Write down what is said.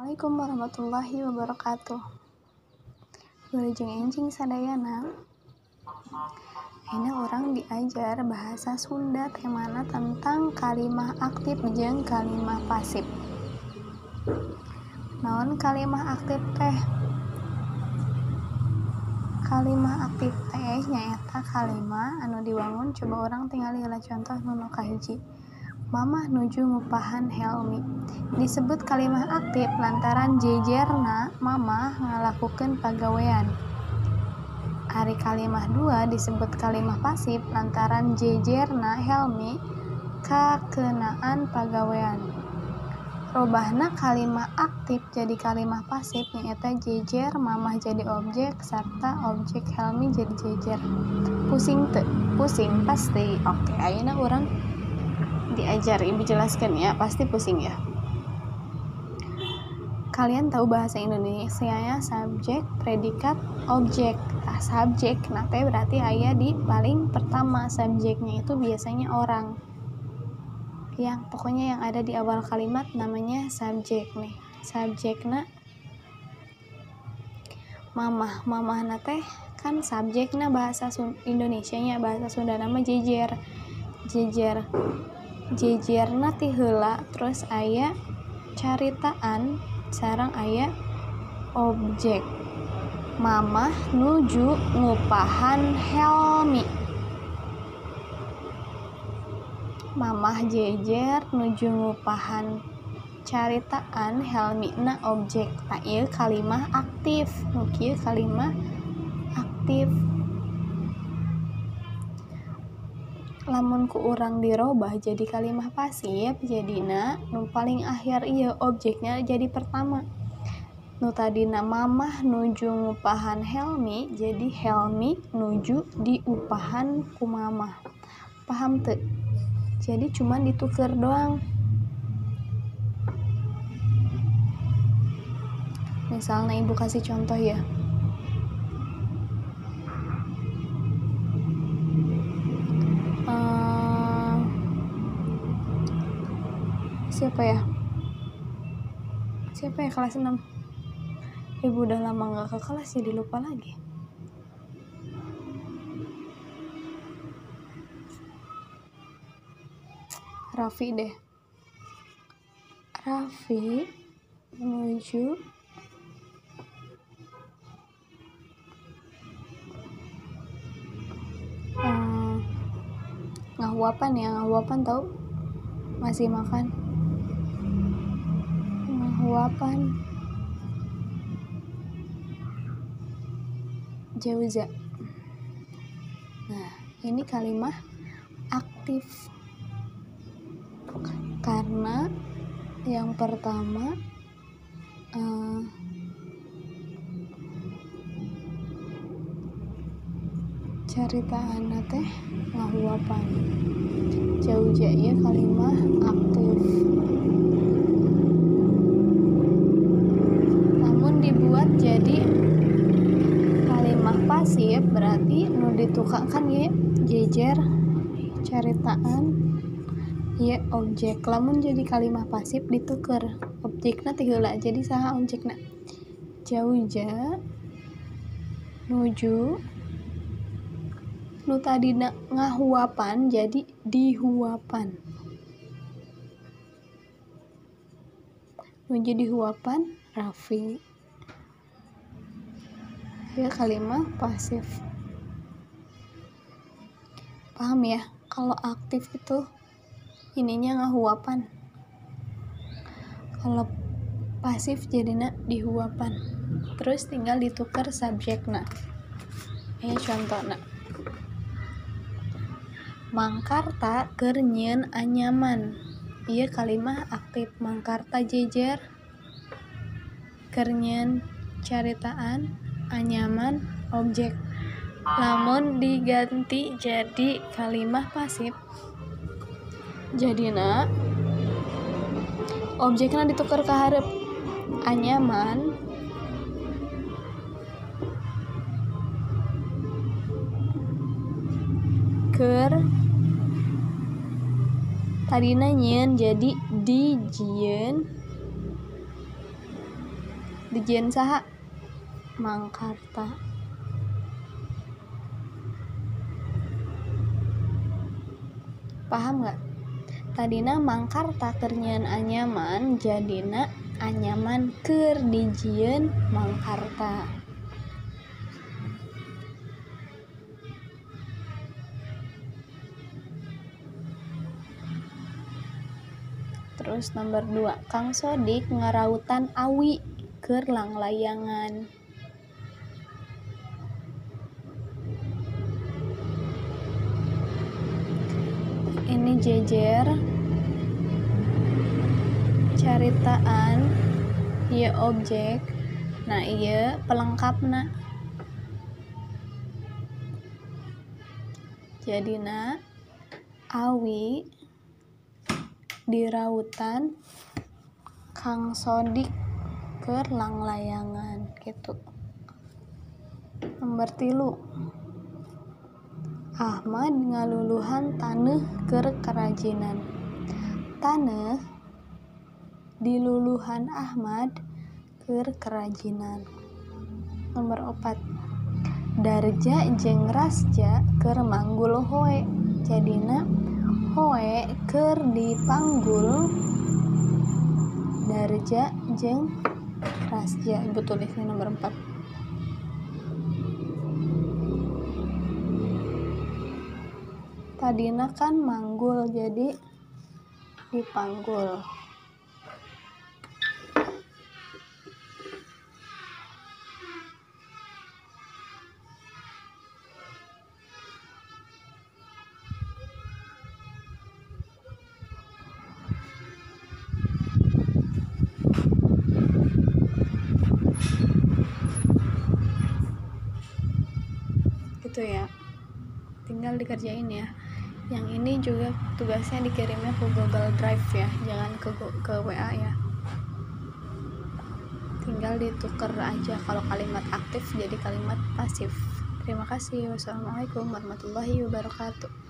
Assalamualaikum warahmatullahi wabarakatuh. Wilujeng enjing sadayana. Ayeuna urang diajar bahasa Sunda temana tentang kalimah aktif jeung kalimah pasif. Naon kalimah aktif teh? Kalimah aktif teh nyaeta kalimah anu diwangun. Coba urang tingali heula contoh nu kahiji. Mamah nuju ngupahan Helmi. Disebut kalimah aktif lantaran jejerna mamah ngalakukeun pagawean. Ari kalimah dua disebut kalimah pasif lantaran jejerna Helmi kakenaan pagawean. Robahna kalimah aktif jadi kalimah pasif nyaeta jejer mamah jadi objek sarta objek Helmi jadi jejer. Pusing teu? Pusing pasti. Oke, ayeuna urang diajar, ibu jelaskan ya, pasti pusing ya. Kalian tahu bahasa Indonesia-nya subjek, predikat, objek. Nah, subjek nah teh berarti aya di paling pertama. Subjeknya itu biasanya orang. Yang pokoknya yang ada di awal kalimat namanya subjek nih. Subjekna mamah, mamahna teh kan subjekna bahasa Indonesianya, bahasa Sunda nama jejer. Jejer. Jejerna ti heula terus aya caritaan sareng aya objek. Mamah nuju ngupahan Helmi. Mamah jejer nuju ngupahan caritaan Helmi na objek. Tah ieu kalimah aktif. Nu kieu kalimah aktif. Lamun ku urang dirobah jadi kalimah pasif jadina nu paling akhir ieu objeknya jadi pertama. Nu tadina mamah nuju ngupahan Helmi jadi Helmi nuju diupahan ku mamah. Paham teu? Jadi cuman dituker doang. Misalnya ibu kasih contoh ya. Siapa ya? Siapa ya kelas 6? Ibu udah lama gak ke kelas jadi lupa lagi. Raffi deh. Raffi menuju ngahuapan ya, ngahuapan tau? Masih makan. Ngahuapan Jauza. Nah, ini kalimah aktif. Karena yang pertama caritaan teh ngahuapan. Jauza ieu kalimah aktif. Namun dibuat jadi kalimah pasif berarti nu ditukangkan ye jejer caritaan ye objek. Lamun jadi kalimah pasif dituker objekna ti heula jadi saha objekna? Jauja nuju nu tadina ngahuapan jadi dihuapan. Nuju dihuapan Raffi. Ya kalimah pasif. Paham ya? Kalau aktif itu ininya ngahuapan. Kalau pasif jadinya dihuapan. Terus tinggal ditukar subjekna. Ini contohna. Mangkarta keur nyieun anyaman. Ieu kalimah aktif. Mangkarta jejer keur nyieun caritaan anyaman objek. Lamun diganti jadi kalimah pasif jadina objekna ditukar ka hareup. Anyaman keur tadina nyieun jadi dijieun Dijieun saha? Mangkarta. Paham nggak? Tadina Mangkarta keur nyieun anyaman, jadina anyaman keur dijieun Mangkarta. Terus nomor 2, Kang Sodik ngarautan awi keur langlayangan. Ini jejer caritaan, ieu objek, nah ieu pelengkapna. Jadina awi dirautan Kang Sodik keur langlayangan gitu. Nomor 3, Ahmad ngaluluhan taneuh keur kerajinan. Taneuh diluluhan Ahmad keur kerajinan. Nomor 4, Darja jeung Rasja keur manggul hoe. Jadina hoe keur dipanggul Darja jeung Rasja. Ibu tulisnya nomor 4. Tadina kan manggul, jadi dipanggul. Gitu ya. Tinggal dikerjain ya. Yang ini juga tugasnya dikirimnya ke Google Drive ya, jangan ke WA ya. Tinggal ditukar aja kalau kalimat aktif jadi kalimat pasif. Terima kasih. Wassalamualaikum warahmatullahi wabarakatuh.